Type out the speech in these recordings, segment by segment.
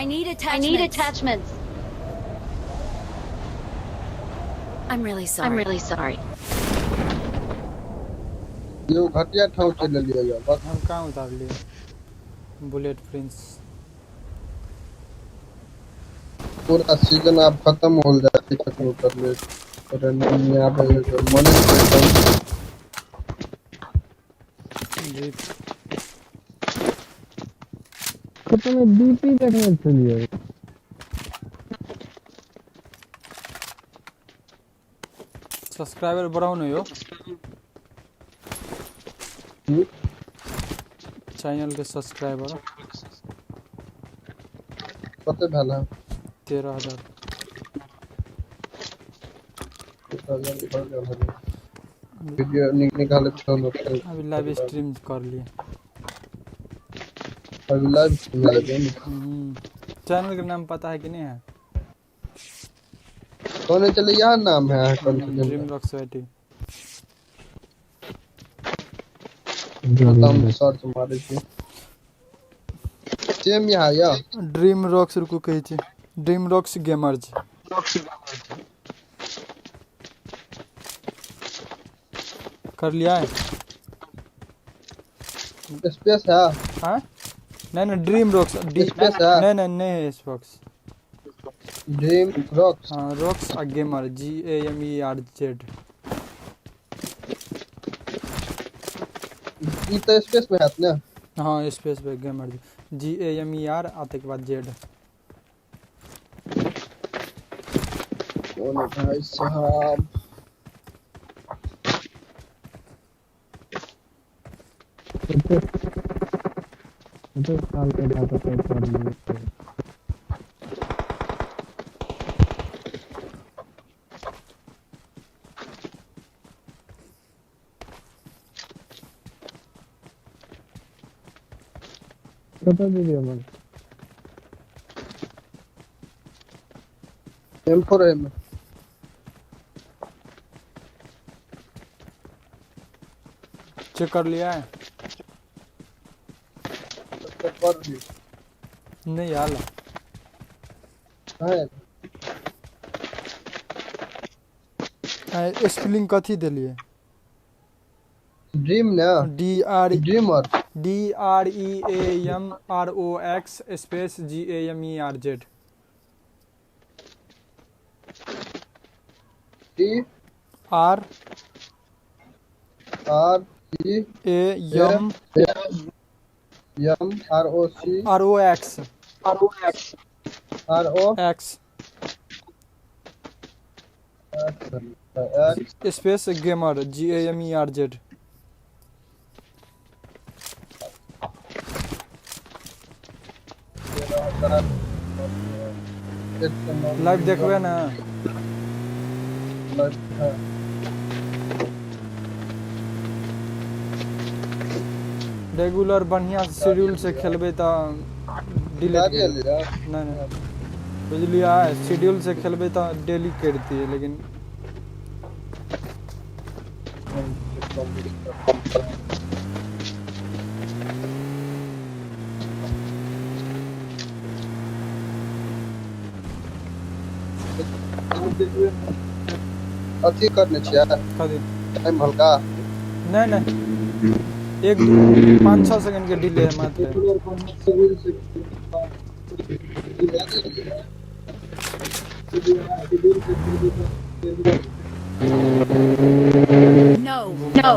I need I need attachments. Attachments. I'm really I'm sorry. Really sorry. यौ घटिया ठाउं चलि एलियै यौ बस। हम कहाँ उतारलियै बुलेट प्रिंस। पूरा सीजन आब खत्म होल जाय छै कखनो करले रैंडम आबै है मने नहि करै। जी। कतऽ डीपी देखने छलियै। सब्सक्राइबर बढ़ाउ ने यौ। हूँ। चैनल के सब्सक्राइबर। कते भेल हँ? 13,000। वीडियो निकालै छौ ने फेर। अभी लाइव स्ट्रीम कर लिए। अभी लाइव स्ट्रीम लगे ने। चैनल के नाम पता है कि नहीं है? कहने चले यह नाम है ड्रीम कंफ्यूजन। Rocks YT. तो हम सर्च मारै छी सेम यहाँ या। ड्रीम रॉक्स, रुकू कहै छी, ड्रीम रॉक्स गेमर्स। कर लिया है। स्पेस है। हाँ, नहीं नहीं, ड्रीम रॉक्स डी स्पेस है। नहीं नहीं नहीं है बॉक्स। Dream rocks. हाँ, रॉक्स आ gamer, G A M E R Z. ई तऽ स्पेस में हैत ने? हाँ, space pay gamer, G A M E R आ तक बाद जेड। कौन भाई साहब? कते साल के बाद कर लियै? कतऽ जेबै हमर? M four M. चेक कर लिया है। कर ली। नहीं यार। है। स्पेलिंग कथी देलिए? ड्रीम ने। D R dreamer. D R E A M R O X space G A M E R Z. D R R E A M M R O C R O X R O X X space gamer, G A M E R Z. Live देखबे ना? Live है। Regular बढ़िया schedule से खेलबै तऽ delete गाड़ी एलै रे। नहीं नहीं, बुझलियै, शेड्यूल से खेलबै तऽ डेली करितियै, लेकिन अथी करने छियै? कथी? टाइम हल्का। नहीं नहीं, एक दू 5-6 सेकंड के डिले है मात्र। No. No.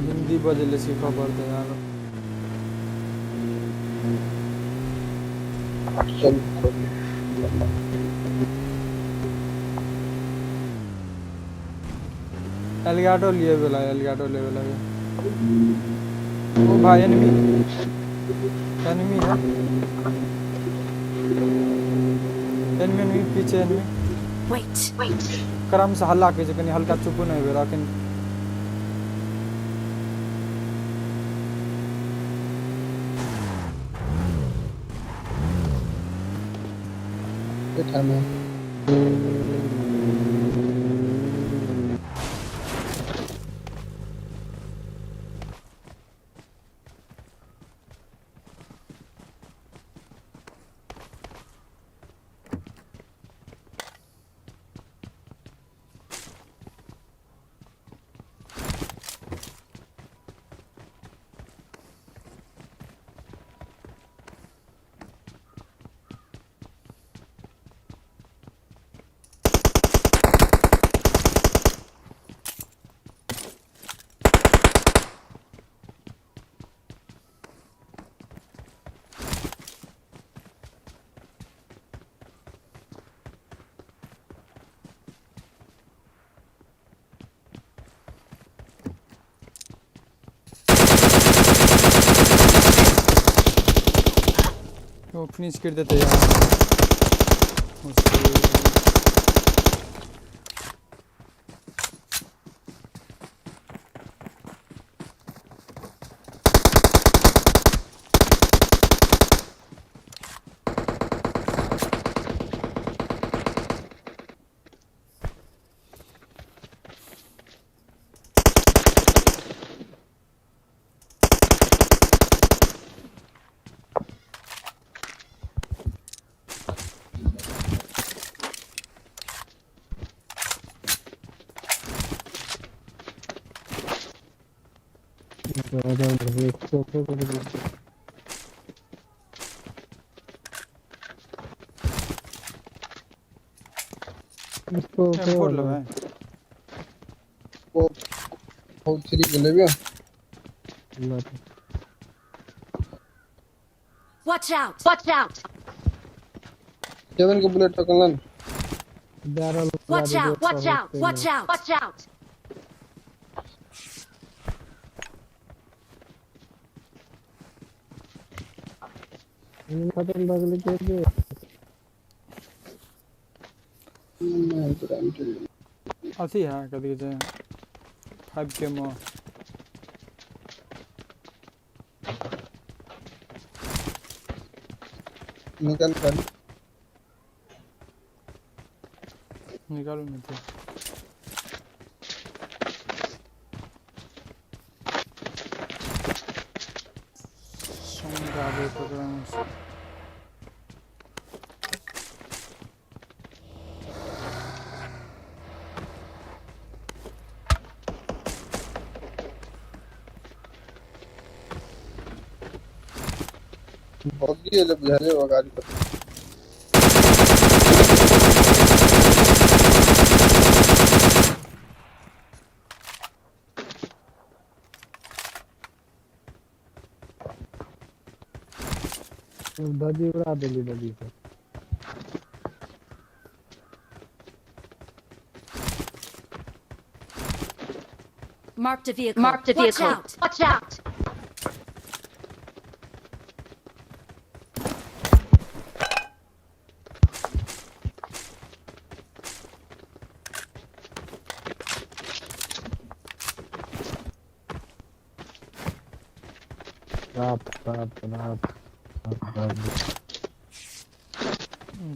Hindi बजै लए सीखऽ पड़तै यार। चल। एलगाटो लिए वाला, एलगाटो ले वाला है। ओ भाई, एनिमी, एनिमी है, एनिमी, एनिमी पीछे, एनिमी। Wait. Wait. क्रम से हल्ला के छै, कनी हल्का चुप नहि भेल अखन। एहिठाम है। फिनिश कर देते यार। M4 लेबै वो 3 के लेबे। Watch out! Watch out! 7 के bullet टकलन। Watch out! Watch out! Watch out! Watch out! खत्म बगल के दे। अथी है कथी कहै छै 5 के मो निकल कर निकालू नहीं तो बग्गी ले बुझाले वो गाड़ी पर। दादी उड़ा देली दादी से। Marked a vehicle. Marked a vehicle. Watch out. Watch out. रात रात रात रात।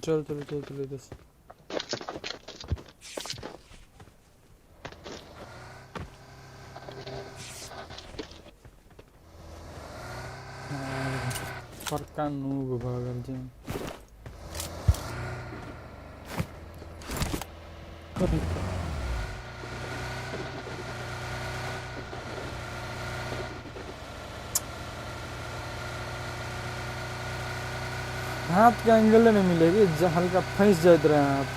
चल चल चल चल इधर से। बड़का नूब भ गेल छै। हाथ के एंगल नहीं मिलेगी, हल्का फंस जाते रहे हाथ।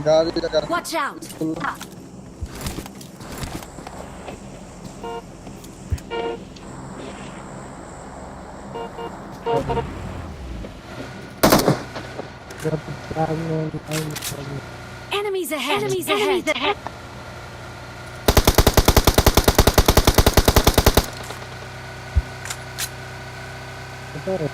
गाड़ी लगा। Watch out! Enemies ahead! Enemies ahead! पता है।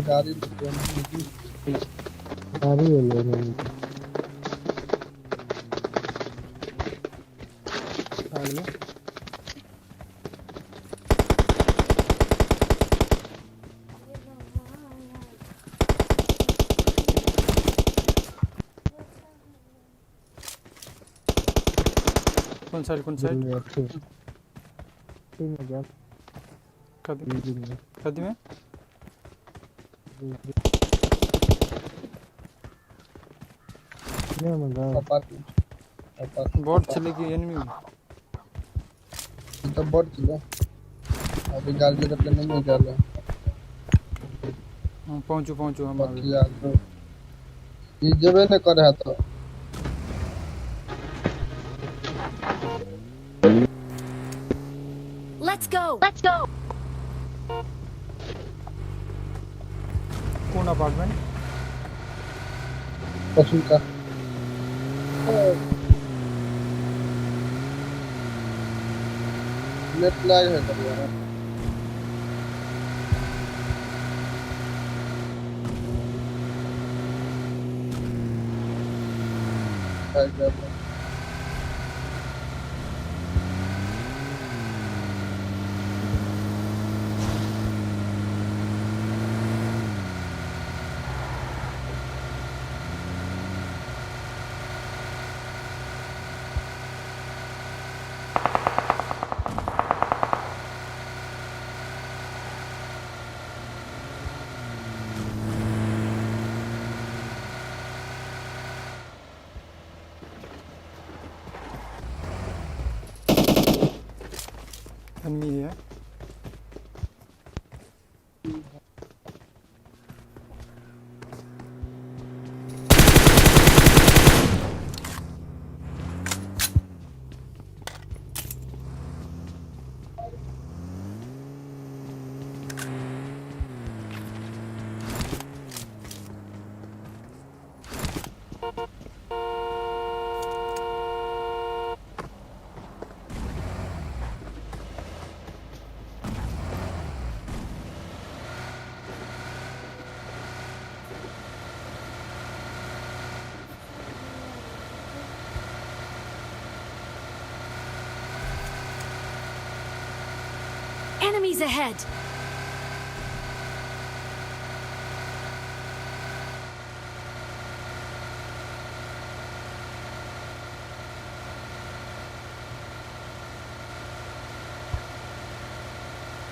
गाड़ी गाड़ी ले लो। कौन साइड कौन साइड? कदी में बॉट चलेगी एनिमी तो बॉट चले अभी गाड़ी के प्लान नहीं चल। पहुंचू पहुंचू हम अभी। ये जबे न करे है तो Let's go. Let's go. कौन अपार्टमेंट? पशु का नेट लैग है कर यार। एनिमी है। Enemies ahead.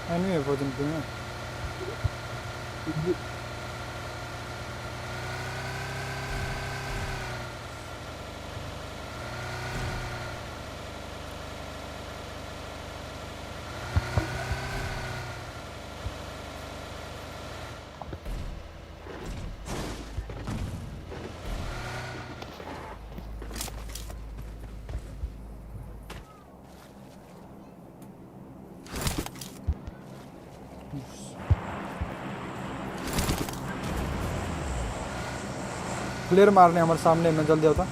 Enemy है बहुत में। फ्लेयर मारने हमारे सामने में, जल्दी आता।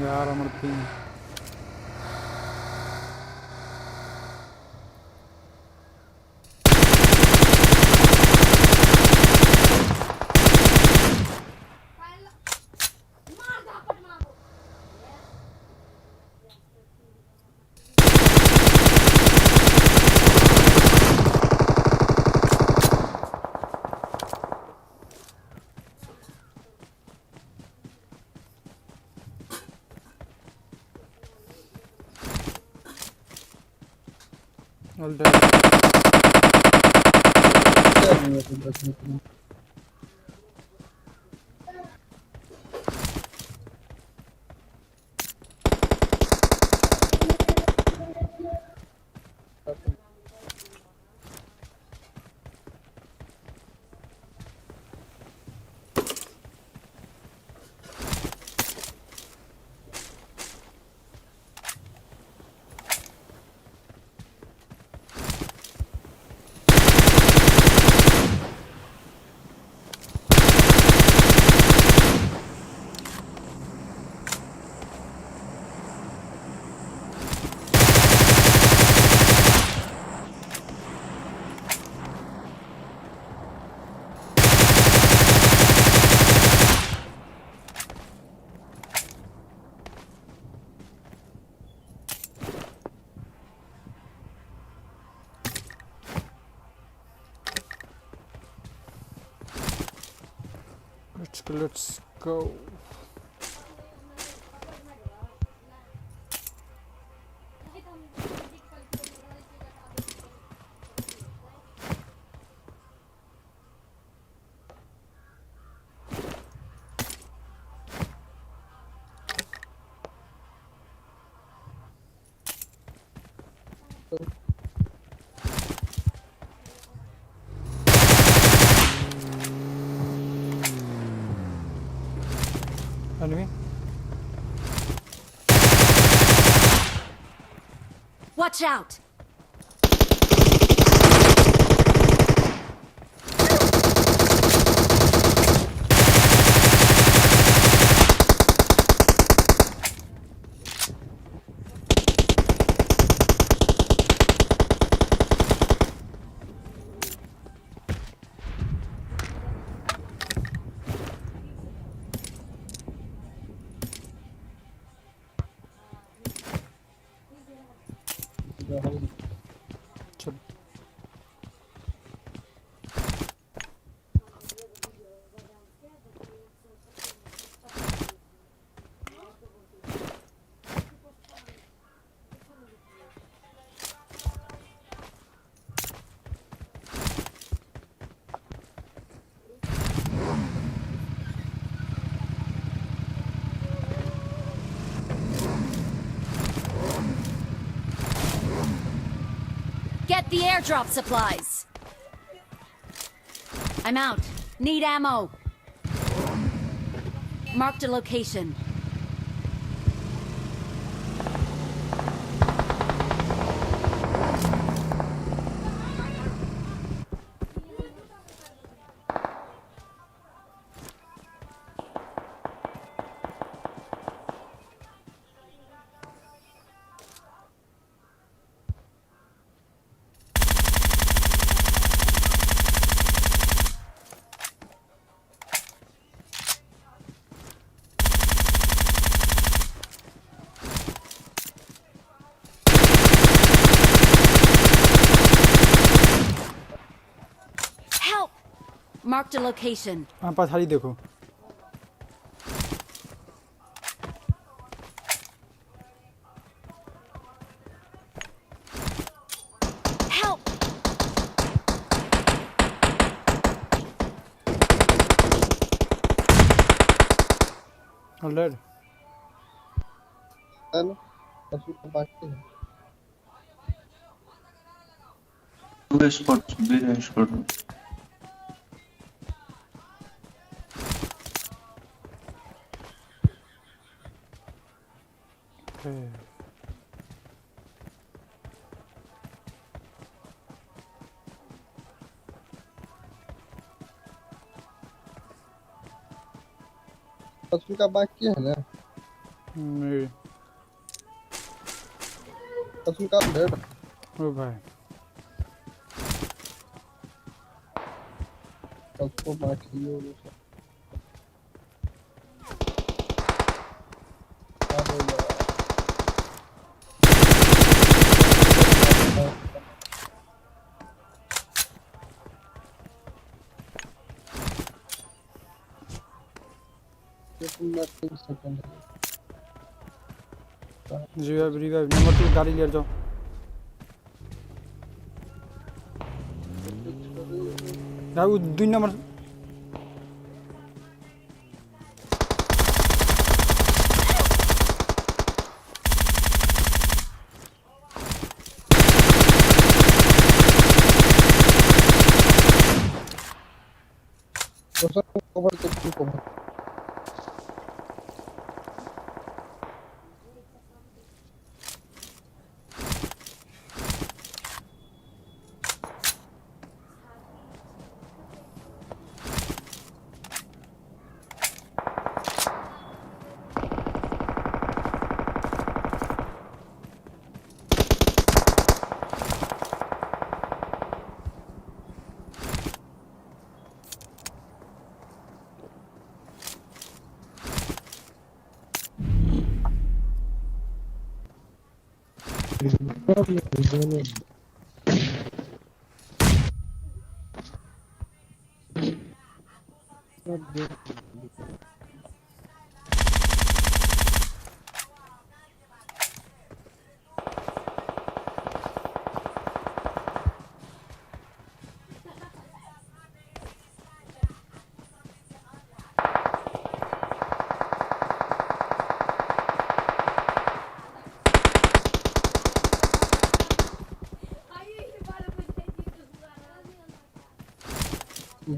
यार हमर ping. All dead. Let's go. Enemy. Watch out! चल। Get the airdrop supplies. I'm out. Need ammo. Marked a location. Help! Marked a location. हाँ पछाड़ी देखो। ऑलरेडी है ना, पशु तो बाकी है। 2 स्पॉट 2 स्पॉट। पशु का बाकी है ना? नहीं। पशु का डेड। ओ भाई सबको बाकी हो। अरे यार 3 second. Revive revive number 2 गाड़ी ले जाओ। गाड़ी 2 नंबर। कवर तो कवर।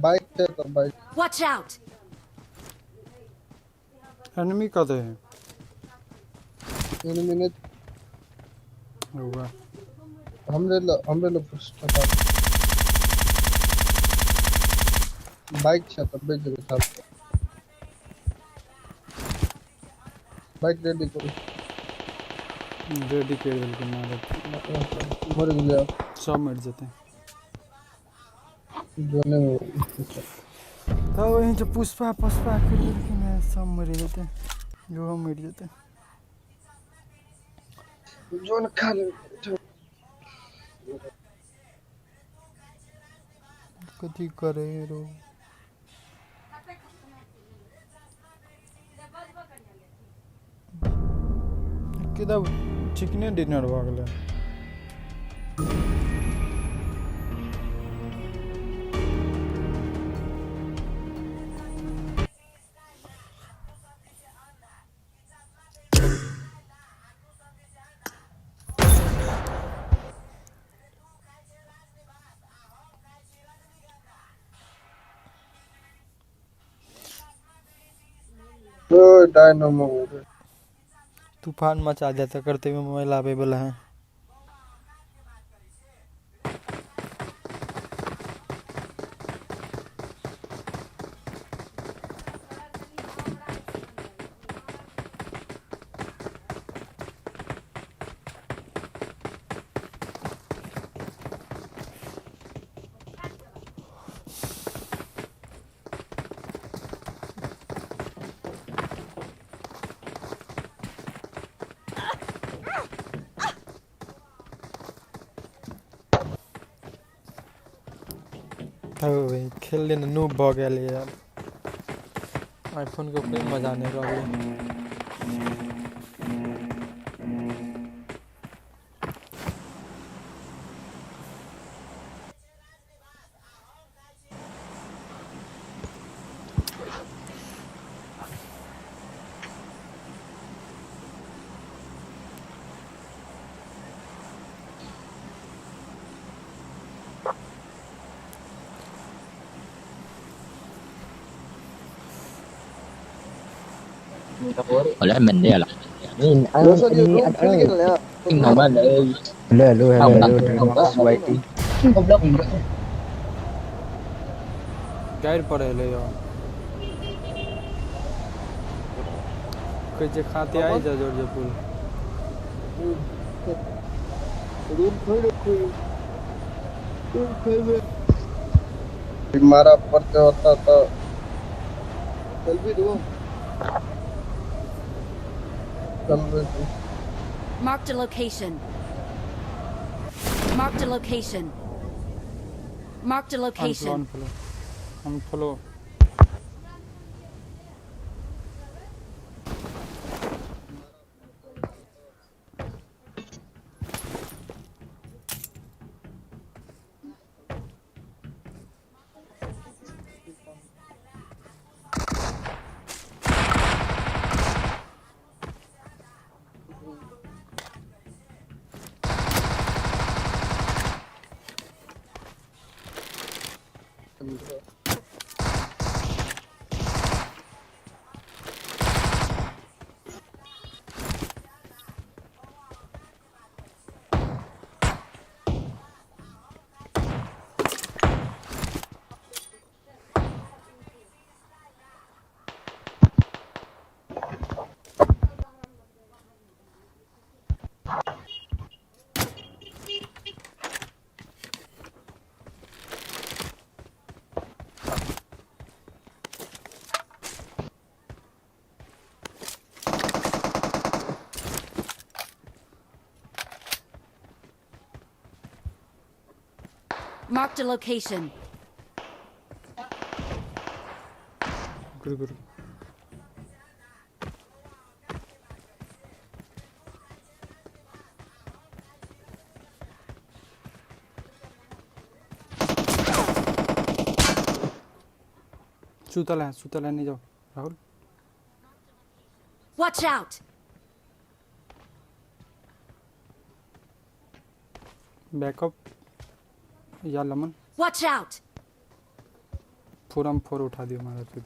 बाइक है तो बाइक। Watch out! Enemy कते है? एनिमी ने हुआ हमरे लो पुश था। बाइक छै तो बेच देबै था। बाइक रेडी करू। रेडी कर देलकै मारे। मर गेलै। सब मर जेतै। जोने में तो वही जो पुष्पा पुष्पा कर देलकै ने सब मर जेतै। जो मर जेतै। जोन खा ले। कथी करे रो। किधर चिकने डिनर भ गेलै। डायनामो तूफान मचा जाता करते हुए मोबाइल आवे वाला है। खेल लेना नूब भ गेल यार। आईफोन के कोई मजा नहीं रहलै। रोशन ये रूम खुल गेल ना। Hello hello hello hello YT. गाड़ि पर एलै यौ। कहै छै खाते आइ जा जोर जे पुल। रूम खोल खोल रूम खोल मारा पड़ते होता तो चल भी रूम चल भी। Marked a location. Marked a location. Marked a unfollow location. Unfollow unfollow. Marked a location. गुरु गुरु सुतल है नहीं जाओ राहुल। Watch out! Backup या लमन। Watch out! फोरम फोर उठा दियो हमारा फिर।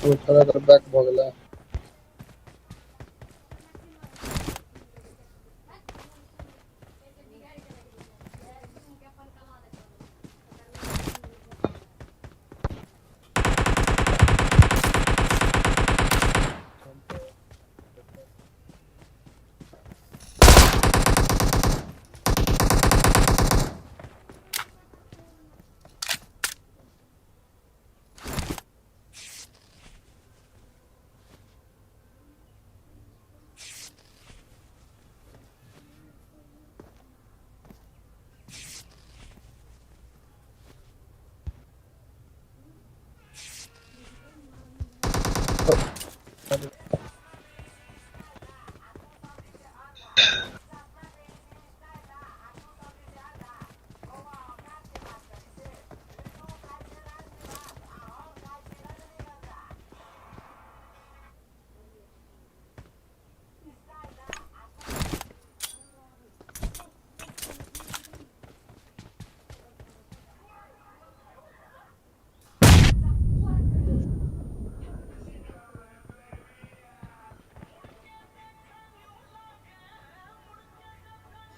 ओ थोड़ा देर बैक भ गेलै।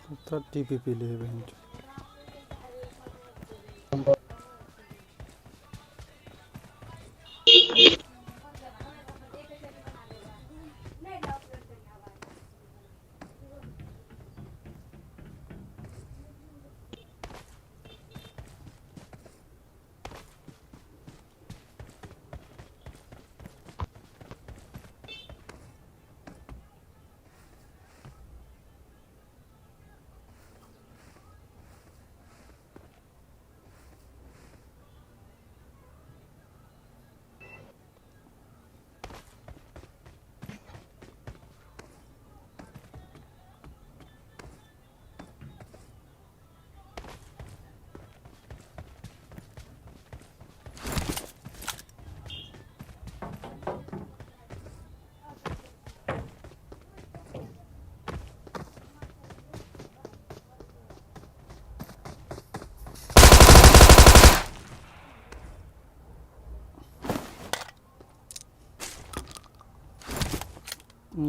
तो टीपीपी ले बहन।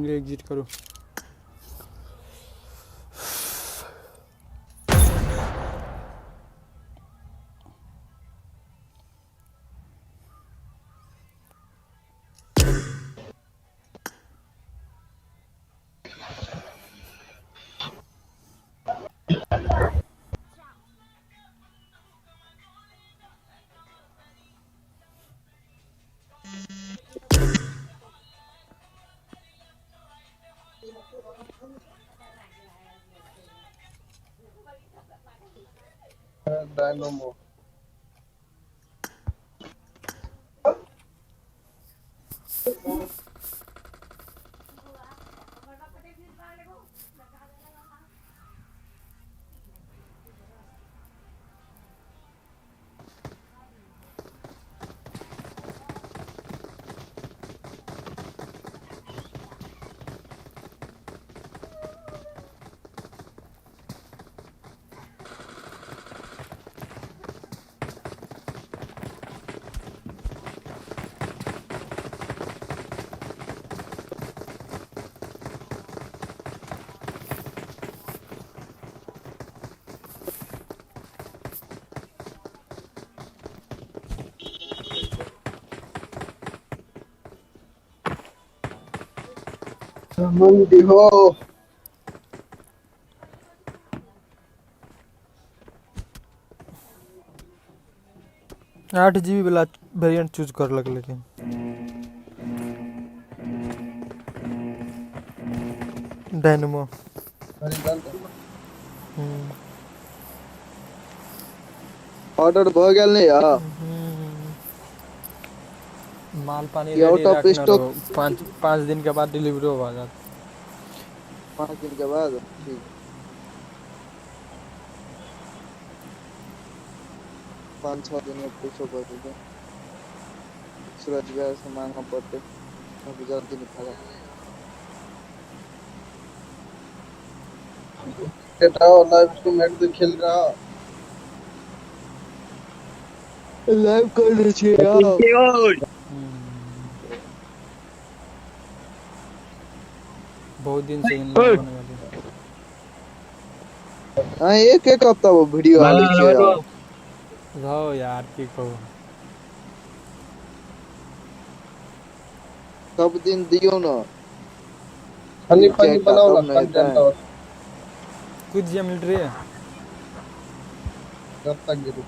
एग्जिट करो। डायनामो मंदी हो। 8 GB वाला वेरिएंट चूज कर लग, लेकिन डायनामो ऑर्डर भ गेल ने यार। माल पानी रेडी रखना रहो, 5 दिन के बाद डिलीवरी हो जात। 5 दिन के बाद ठीक। 5-6 दिन में कुछ हो जाए। सूरज भैया से मांगना पड़ते अब जल्दी निकाला। बेटा लाइव स्ट्रीम एक दिन खेल रहा लाइव कर रहे छे यार। बहुत दिन से इन लोगों ने वाली। हां एक एक हफ्ता वो वीडियो आवे छे यार। रहो यार की कहू सब दिन दियो ना फनी फनी बनाओ ना कंटेंट और कुछ जे मिलिट्री है जब तक गिरू।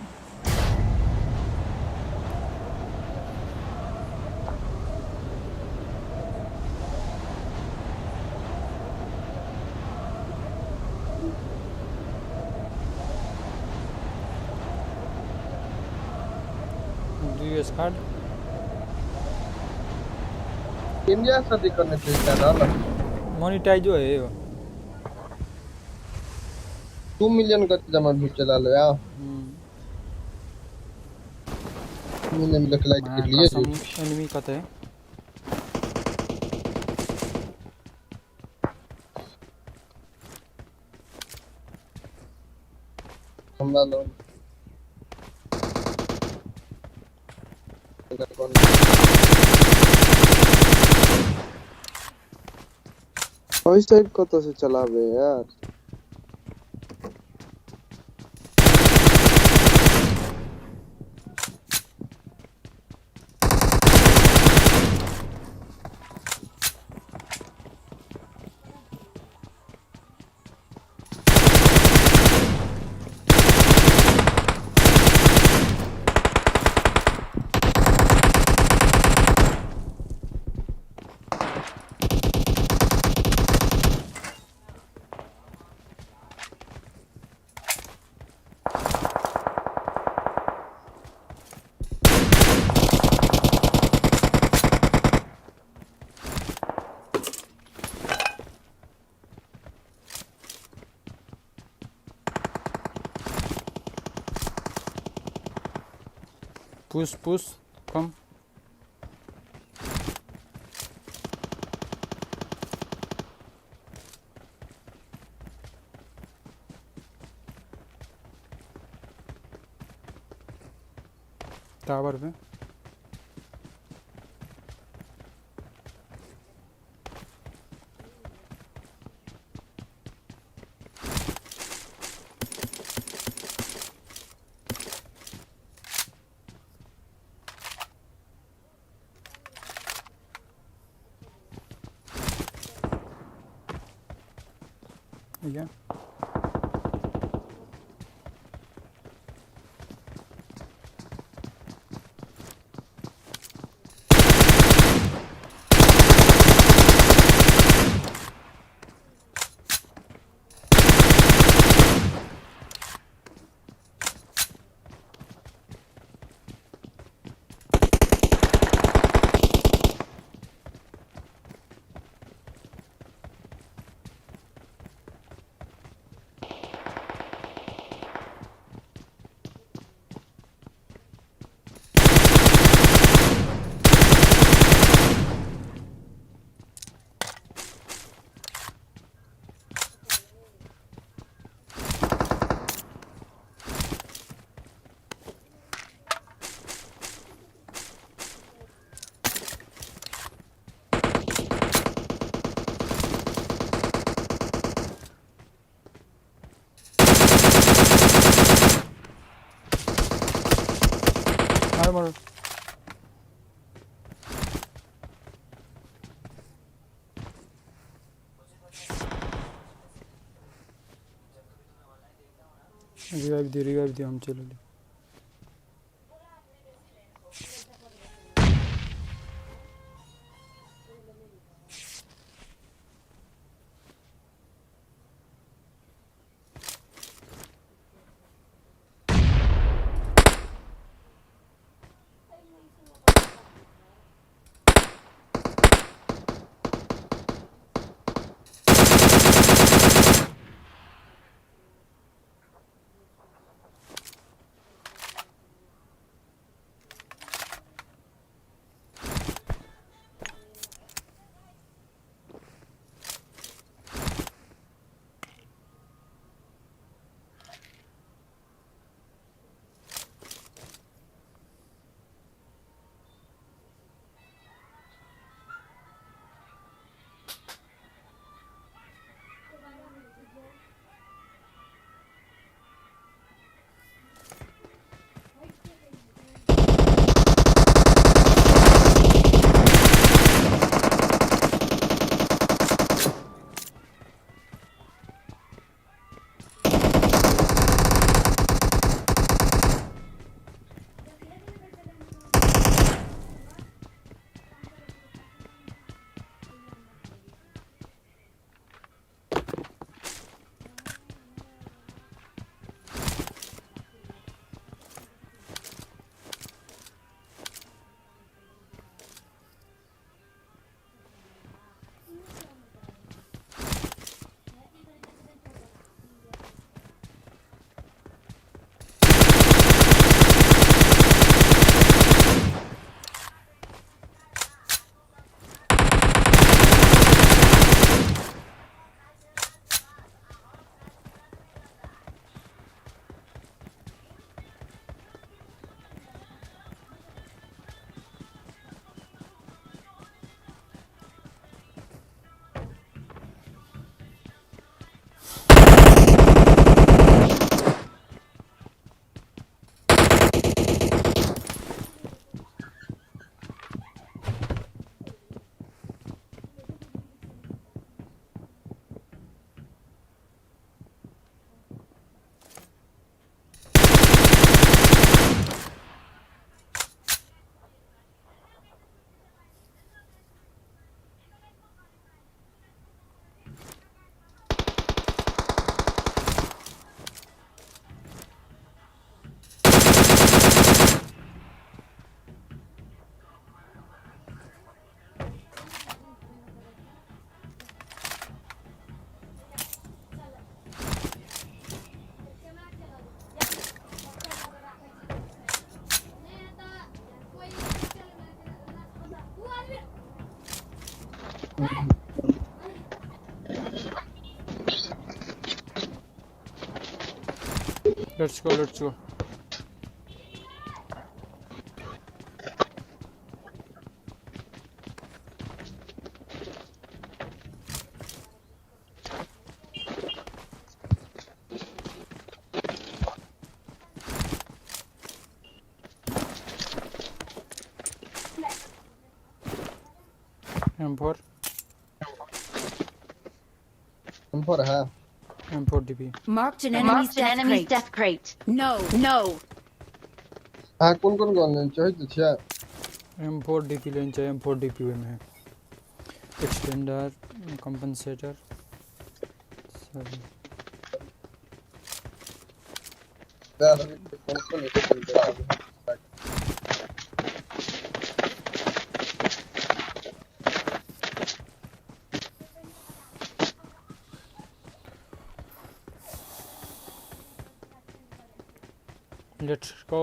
कार्ड इंडिया से दिखने चाहिए ना मोनेटाइज हो है 2 मिलियन का जमा भी चला लो यार। मिलियन लाइक के लिए एनिमी कते है हमरा लो साइड कत से चलावे यार। Push push come. Tower पे या मारो मारो। रिवाइव दियो हम चलो ली। Let's go, let's go. M4. M4 है. M4 DP. Marked an enemy's death crate. No, no. हाँ कौन कौन गन लेन चाहिए तो छे. M4 DP लेन चाहिए. M4 DP में है. Extender, compensator, सब. कौन कौन Let's go.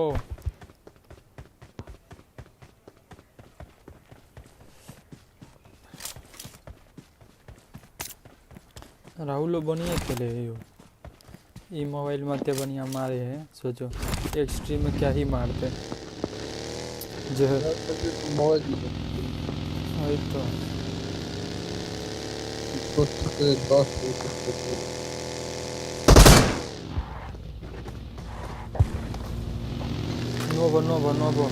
Rahul बढ़िया खेले है यो. ये मोबाइल मत बढ़िया मारे है. सोचो एक्सट्रीम में क्या ही मारते जो है वही तो. Novo, novo, novo.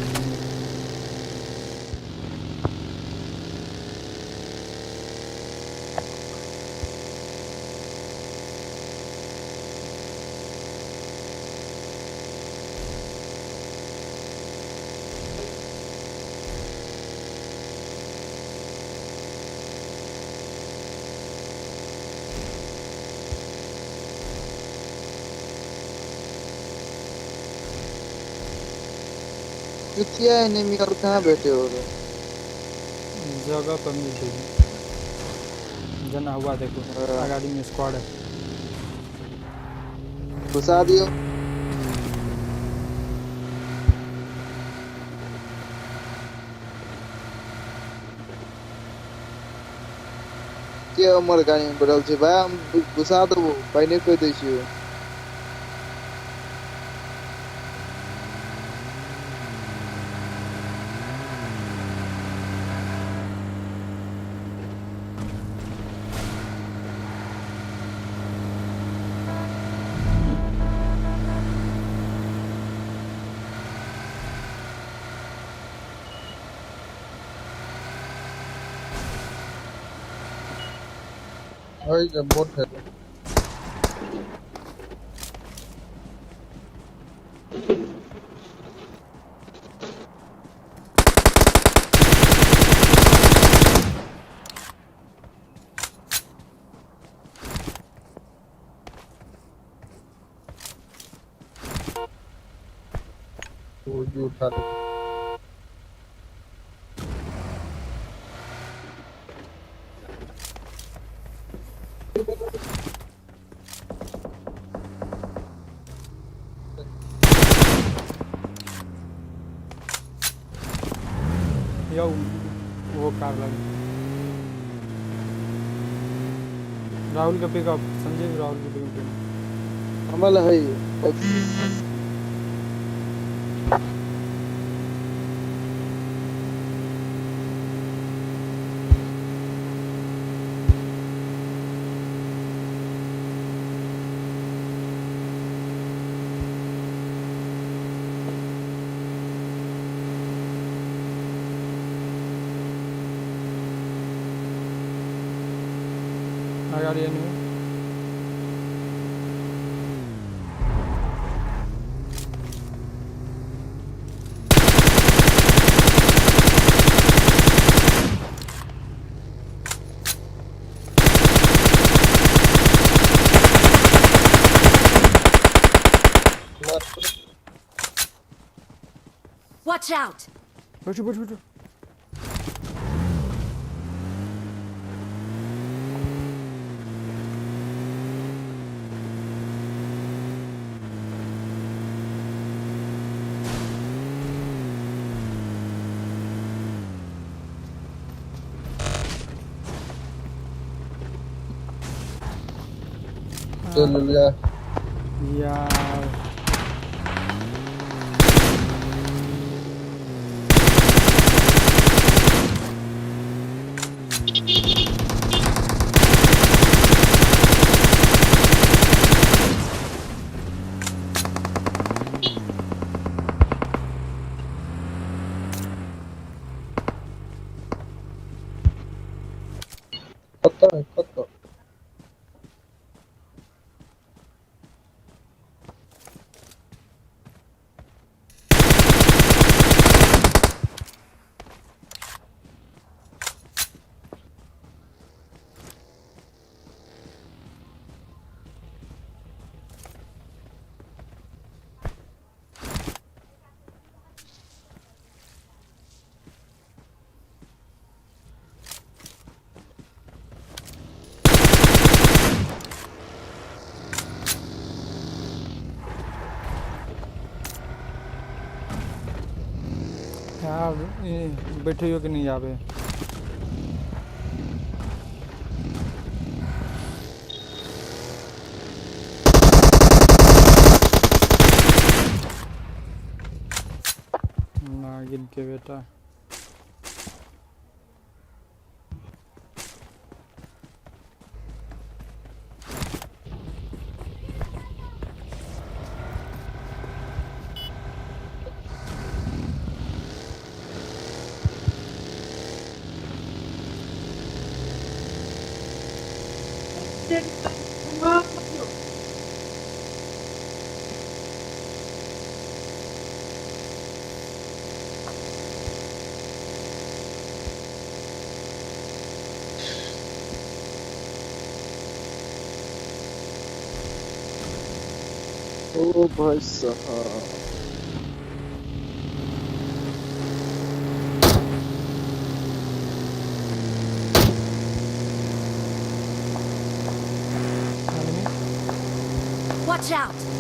चुतिया एनिमी और कहाँ बैठे हो रे? जगह पर मिल जाएगी. जना हुआ देखो आगाड़ी में स्क्वाड है. घुसा दियो. के हमर गाड़ी में बैठल छै भाई? हम घुसा देबो पहिने कहि दै छियौ. बोट है. वो उठा ले. यो वो कार लगे. राहुल का पिकअप. संजीव राहुल का पिकअप हमल है. गाड़ी enemy. Watch out! बैठो बैठो बैठो. चल लिया यार. कतऽ कतऽ? यार बैठियो के नहीं आवे। नागिन के बेटा ओ भाई साहब। Watch out!